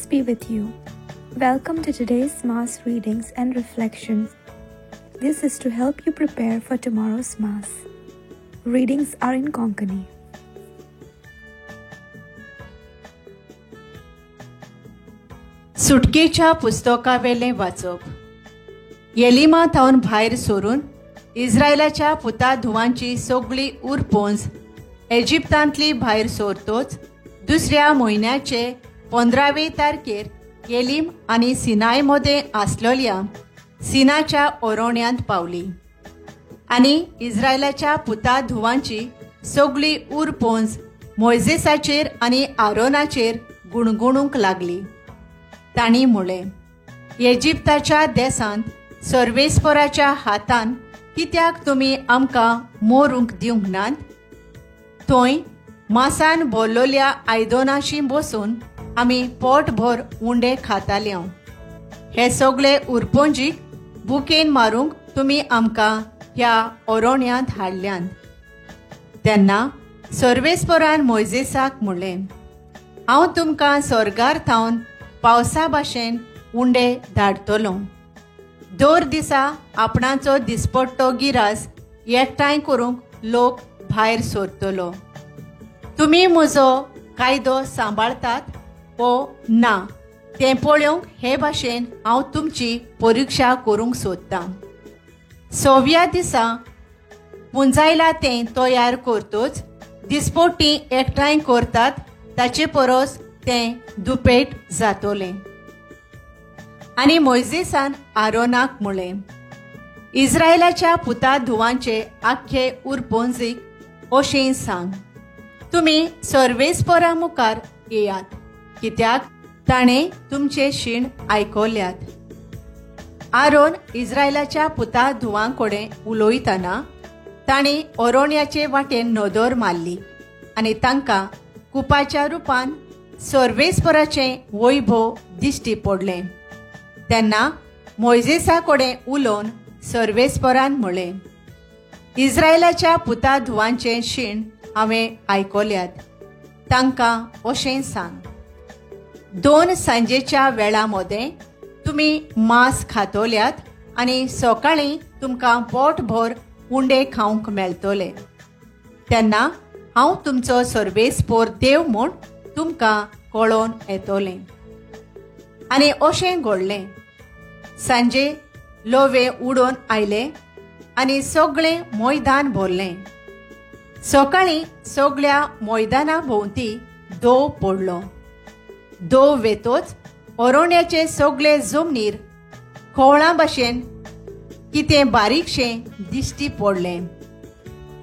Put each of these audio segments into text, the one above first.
Peace be with you. Welcome to today's Mass readings and reflections. This is to help you prepare for tomorrow's Mass. Readings are in Konkani. सुटकेच्या पुस्तकावेलें वाचप. येलिमा थावन भायर सरून इस्रायलाच्या पुता धुवांची सगळी उरपोंज एजिप्तांतली भायर सरतोच दुसऱ्या म्हयन्याचे 15वे तारखेर येलीम आनी सिनाय मदें आसलोल्या सिनाच्या ओरोण्यांत पावली आनी इस्रायलाच्या पुता धुवांची सगळी उरपोंज मोयजेसाचेर आनी आरोनाचेर गुणगुणूंक लागली. तांणी म्हळें, इजिप्ताच्या देशांत सर्वेस्पराच्या हातान कित्याक तुमी आमकां मोरूंक दिवंक नात? थंय मासान भरलोल्या आयदनाशी बसून आमी पोटभर उंडे खाताले. हे सगळे उरपोंजीक बुकेन मारूंक तुमी आमकां ह्या ओरोण्यांत हाडल्यात. तेन्ना सर्वेस्परान मोयजेसाक म्हणलें, हांव तुमकां स्वर्गार थावन पावसा भाशेन उंडे धाडटलो. दर दिसा आपणाचो दिसपट्टो गिरास एकठांय करूंक लोक भायर सरतलो. तुमी म्हजो कायदो सांबाळतात वो ना तें पळोवंक हे भाशेन हांव तुमची परिक्षा करूंक सोदतां. 6व्या दिसा पुंजायला तें तयार करतोच दिसपट्टी एकठांय करतात ताचे परस तें दुपेट जातलें. आनी मोयजेसान आरोनाक म्हळें, इस्रायलाच्या पुता धुवांचे आख्खे उरपोंजीक अशें सांग, तुमी सर्वेस्परा मुखार येयात, कित्याक ताणें तुमचे शीण आयकल्यात. आरोन इस्रायलाच्या पुता धुवां कडेन उलयतना ताणें ओरोण्याचे वाटेन नदर मारली आनी तांकां कुपाच्या रुपान सर्वेस्पराचें वैभव दिश्टी पडलें. तेन्ना मोयजेसा कडेन उलोवन सर्वेस्परान म्हळें, इस्रायलाच्या पुता धुवांचें शीण हांवें आयकल्यात, तांकां अशें सांग, 2 सांजेच्या वेळा मदें तुमी मांस खातोल्यात आनी सकाळीं तुमकां पोटभर उंडे खावंक मेळटले. तेन्ना हांव तुमचो सर्वेस्पोर देव म्हूण तुमकां कळोवन येतलें. आनी अशें घडलें, सांजे लोवे उडोवन आयले आनी सगळें मैदान भरलें. सकाळीं सगळ्या मैदाना भोंवती दोव पडलो. दोव वेतोच ओरोण्याचे सगळे जमनीर खोवळां भाशेन कितें बारीकशें दिश्टी पडलें.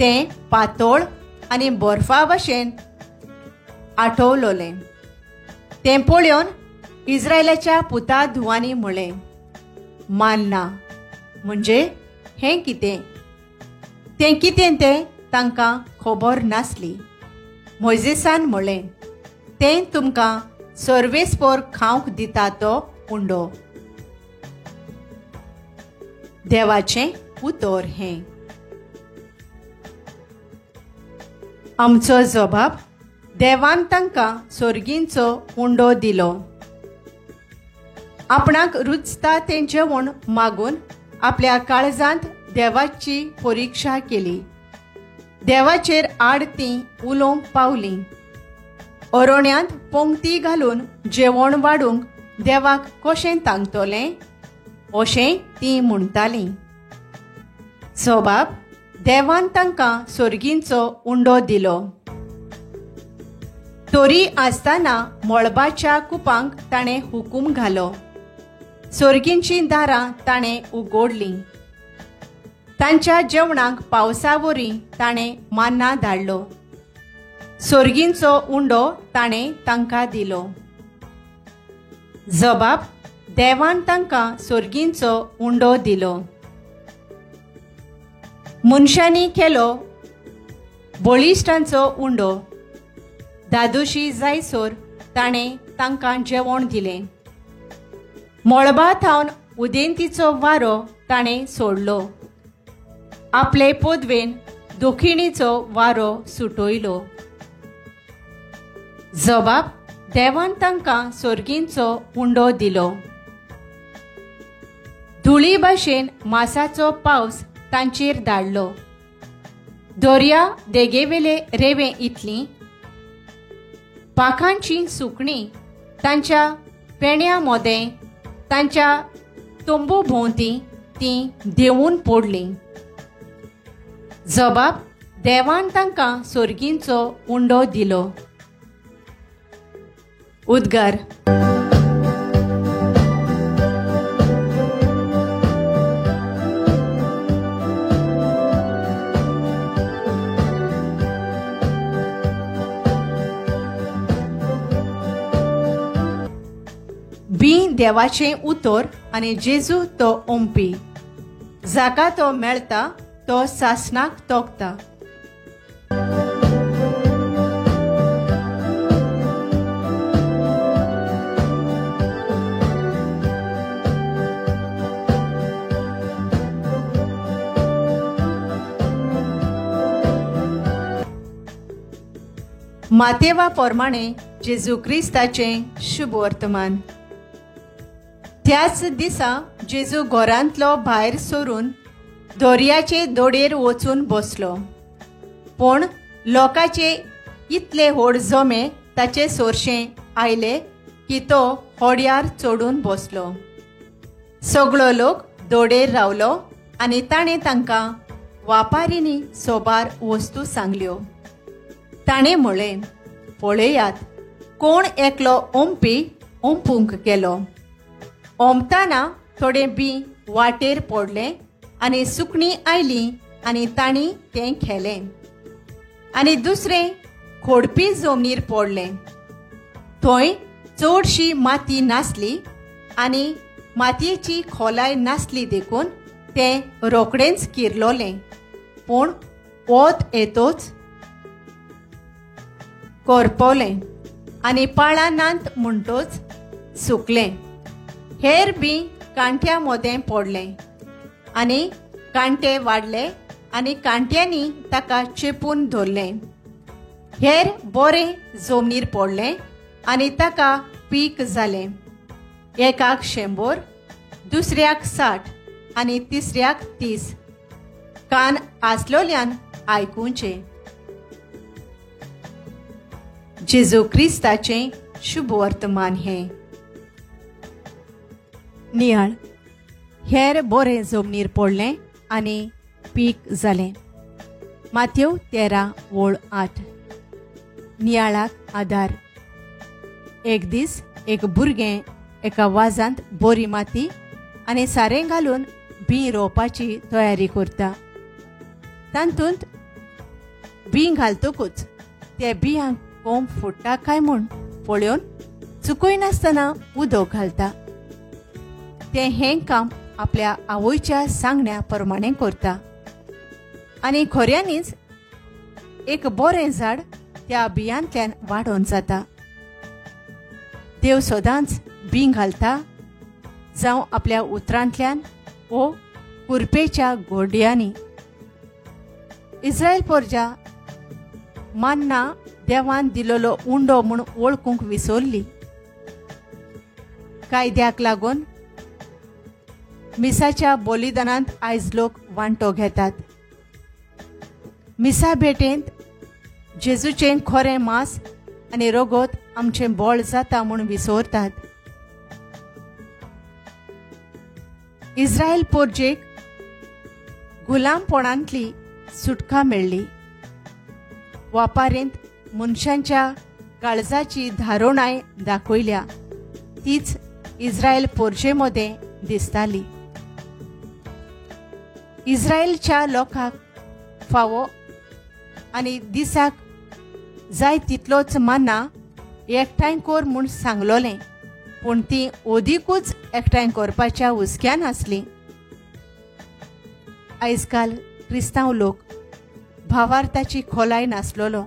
तें पातळ आनी बर्फा भाशेन आठवलोलें. तें पळोवन इस्रायलाच्या पुता धुवांनी म्हळें, मानना म्हणजे हें कितें? तें कितें तें तांकां खबर नासली. मोयजेसान म्हळें, तें तुमकां सर्वेस्पोर खावंक दिता तो उंडो. देवाचें उतर हें. आमचो जबाब, देवान तांकां सोर्गींचो उंडो दिलो. आपणाक रुचता तें जेवण मागून आपल्या काळजांत देवाची परिक्षा केली. देवाचेर आड तीं उलोवंक पावलीं. ओरोण्यांत पंक्ती घालून जेवण वाडूंक देवाक कशें तांगतलें अशें तीं म्हणटालीं. जबाब, देवान तांकां सोर्गींचो उंडो दिलो. तरी आसतना मळबाच्या कुपांक ताणें हुकूम घालो. सोर्गींचीं दारां ताणें उगडलीं. तांच्या जेवणाक पावसा वरी ताणें मान्ना धाडलो. सोर्गींचो उंडो ताणें तांकां दिलो. जबाब, देवान तांकां सोर्गींचो उंडो दिलो. मनशांनी केलो बळिश्टांचो उंडो. दादोशी जायसर ताणें तांकां जेवण दिलें. मळबा थावन उदेंतीचो वारो ताणें सोडलो. आपले पदवेन दक्षिणेचो वारो सुटयलो. जबाब, देवान तांकां सोर्गींचो उंडो दिलो. धुळी भाशेन मासाचो पावस तांचेर धाडलो. दर्या देगेवेले रेंवे इतली पाखांची सुकणीं तांच्या पेण्या मोदें तांच्या तंबू भोंवती तीं देंवून पडलीं. जबाब देवान तांकां सोर्गींचो उंडो दिलो. उद्गार. बी देवाचें उतर आनी जेजू तो ओंपी. जाका तो मेळटा तो सासणाक तोखता. मातेवा प्रमाणे जेजू क्रिस्ताचें शुभ वर्तमान. त्याच दिसा जेजू घरांतलो भायर सरून दर्याचे दोडयेर वचून बसलो. पूण लोकांचे इतले व्हड जमे ताचे सोरशें आयले की तो होड्यार चडून बसलो. सगळो लोक दोडेर रावलो आनी ताणें तांकां वापारींनी सोबार वस्तू सांगल्यो. ताणें म्हळें, पळयात, कोण एकलो ओंपी ओंपूंक गेलो. ओंपतना थोडें बी वाटेर पडलें आनी सुकणीं आयलीं आनी तांणी तें खेलें. आनी दुसरें खोडपी जमनीर पडलें. थंय चडशी माती नासली आनी मातयेची खोलाय नासली देखून तें रोखडेंच किरलोलें. पूण वत येतोच करपवलें आनी पाळां नात म्हणटोच सुकलें. हेर बी कांट्या मोदें पडलें आनी कांटे वाडले आनी कांट्यांनी ताका चेपून धरलें. हेर बरें जमनीर पडलें आनी ताका पीक जालें. एकाक 100, दुसऱ्याक 60 आनी तिसऱ्याक 30. कान आसलोल्यान आयकुचें. जेजू क्रिस्ताचें शुभ वर्तमान हें. नियाळ. हेर बरें जमनीर पडलें आनी पीक जालें. मातेव 13:8. नियाळाक आदार. एक दीस एक भुरगें एका वाजांत बरी माती आनी सारें घालून बीं रोवपाची तयारी करता. तातूंत बीं घालतकूच ते बियांक कोंब फुट्टा काय म्हूण पळोवन चुकयनासतना उदक घालता. तें हें काम आपल्या आवयच्या सांगण्या प्रमाणें करता आनी खऱ्यांनीच एक बरें झाड त्या बियांतल्यान वाडोवन जाता. देव सदांच बीं घालता, जावं आपल्या उतरांतल्यान वो कुरपेच्या गोडयांनी. इस्रायल पोरजा मान्ना देवान दिलेलो उंडो म्हूण वळखूंक विसरली. कायद्याक लागून मिसाच्या बलिदानांत आयज लोक वांटो घेतात. मिसा भेटेंत जेजूचें खरें मांस आनी रगत आमचें बळ जाता म्हूण विसरतात. इस्रायल पोरजेक गुलामपणांतली सुटका मेळ्ळी. वापारेंत मनशांच्या काळजाची धारणाय दाखयल्या, तीच इस्रायल पोरजे मदें दिसताली. इस्रायलच्या लोकांक फावो आनी दिसाक जाय तितलोच मान्ना एकठांय कर म्हूण सांगलोलें, पूण ती अदिकूच एकठांय करपाच्या हुस्क्यान आसली. आयज काल क्रिस्तांव लोक भावार्थाची खोलाय नासलेलो,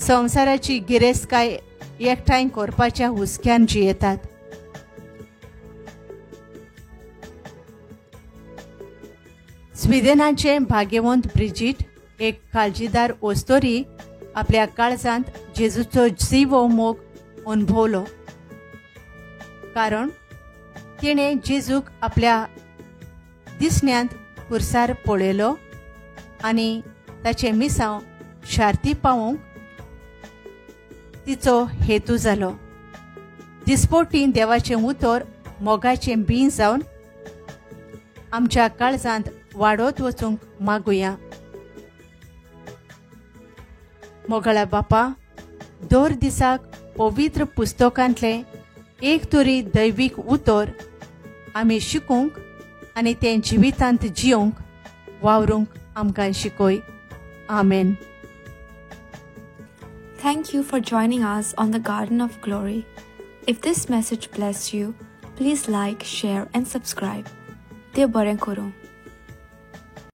संवसाराची गिरेस्तकाय एकठांय करपाच्या हुस्क्यान जियेतात. स्विडनाचें भाग्यवंत ब्रिजीट एक काळजीदार ओस्तोरी आपल्या काळजांत जेजूचो जिवो मोग अणभवलो, कारण तिणें जेजूक आपल्या दिसण्यांत पुरसार पळयलो आनी ताचें मिसांव शार्ती पावोवंक तिचो हेतू जालो. दिसपोटी देवाचें उतर मोगाचें बीं जावन आमच्या काळजांत वाडत वचूंक मागुया. मोगाळा बापा, दर दिसाक पवित्र पुस्तकांतलें एक तरी दैवीक उतर आमी शिकूंक आनी तें जिवितांत जियोंक वावरूंक आमकां शिकय. आमेन. Thank you for joining us on the Garden of Glory. If this message blessed you, please like, share and subscribe. देव बरें करूं.